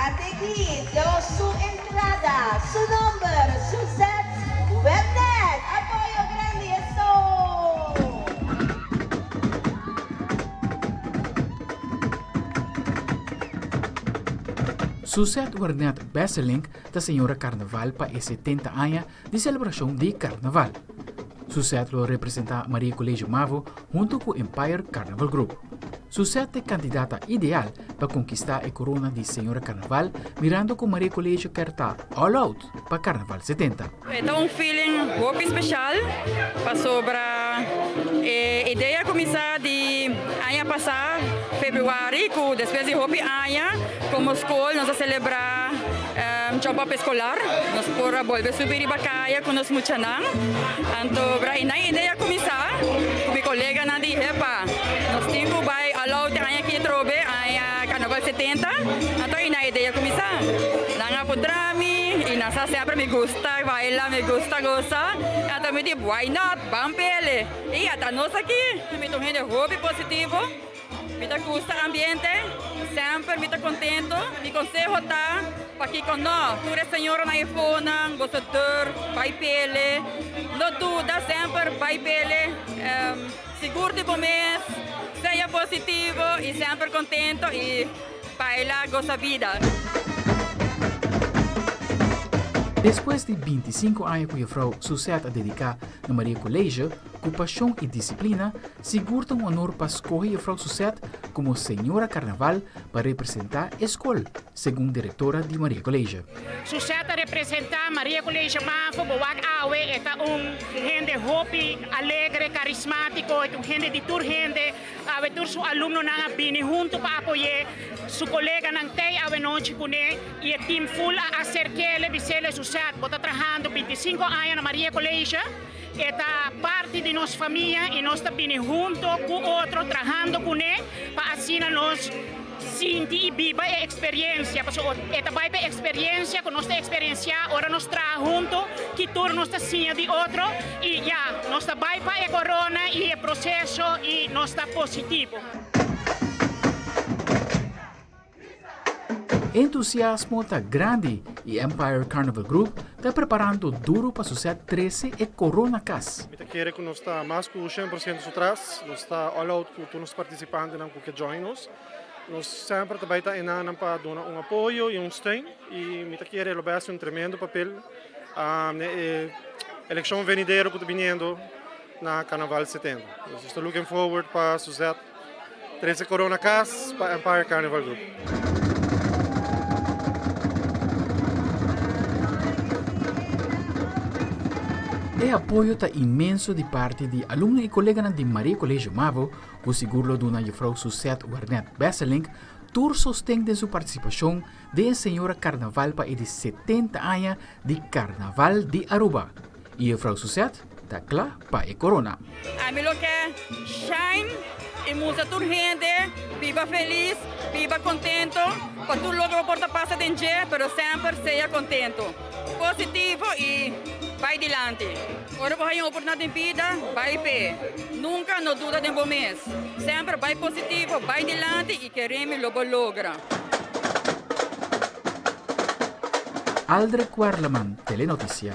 At'e ki lo su entrada, su nomber, Suzette Wernet! Apoyo grandi eso! Suzette Wernet Besselink ta señora Carnaval pa e 70 aña di celebracion di Carnaval. Suzette lo representa Maria Colegio Mavo hunto cu Empire Carnaval Group. Suzette ta e candidata ideal pa conquista e corona di Señora Carnaval mirando cu Maria Colegio kier ta all out pa Carnaval 70. E ta un feeling hopi special pasobra e idea a cuminsa di aña pasa februari cu despues di hopi aña como school nos a celebra Jump Up Escolar nos por a bolbe subi riba caya cu nos muchanan anto bra e nan idea a cuminsa cu mi coleganan di hepa nos tin cu bay all out e aña aki atrobe aña Carnaval 70 anto e nan idea a cuminsa nan a puntra mi y nan sa semper mi gusta baila mi gusta goza anto mi di why not ban pele y ata nos aki mi ta un hende hopi positivo. Mi ta gusta ambiente, semper mi ta contento. Mi conseho ta, pakico no? Tur e señoranan e fonan, boso durf bay pele. No duda, semper bay pele. Sigur di bo mes, sea positivo y semper contento y baila goza bida. Despues di 25 aña cu juffrouw Suzette a dedica na Maria College, cu pasion y disciplina, Sigur ta un honor pa skohe Juffrouw Suzette komo Señora Carnaval pa representá e skol, segun direktora di Maria College. Suzette ta representá Maria College Mavo, bo wak awe e ta un hende hopi alegre, karismátiko, e ta un hende di tur hende. Awe tur su alumnonan a bini huntu pa apoy'é, su koleganan t'ei awe nochi kuné i e tim ful a aserk'é, bis'é, Suzette, bo ta trahando 25 aña na Maria College. E ta parti di nos famia y nos ta bini hunto cu otro trahando cune pa asina nos sinti y biba e experiencia pasobra e ta bay pa e experiencia cu nos ta experiencia ora nos traha hunto ki tur nos ta siña di otro y ya nos ta bay pa e corona y e proceso y nos ta positivo. Entusiasmo ta grandi y Empire Carnival Group ta preparando duro pa su set trece e corona cas. Mi ta kere ku nos ta mas ku 100% su tras. Nos ta all out ku tur nos partisipantenan ku ke join nos. Nos semper ta bai ta enanan pa duna un apoyo i un steun i mi ta kere lo bai hasi un tremendo papel na e elekshon venidero ku ta biniendo na Carnaval 70. Nos ta looking forward pa su set. Trece corona cas pa Empire Carnival Group. E apoyo ta inmenso di parti di alumno y coleganan di Maria Colegio Mavo cu sigur lo duna Juffrouw Suzette Wernet Besselink tur sosten den su participacion den e Señora Carnaval pa e di 70 aña di Carnaval di Aruba. Y Juffrouw Suzette ta cla pa e corona. Ami lo ke shine y mustra tur hende biba felis, biba contento pa tur loke bo por ta pasa den dje, pero semper sea contento, positivo y bay dilanti. Ora bo haya un oportunidad den bida, bay p'e. Nunca no duda den bo mes. Semper bay positivo, bay dilanti y keremi lo bo logra. Aldrich Werleman, Telenoticia.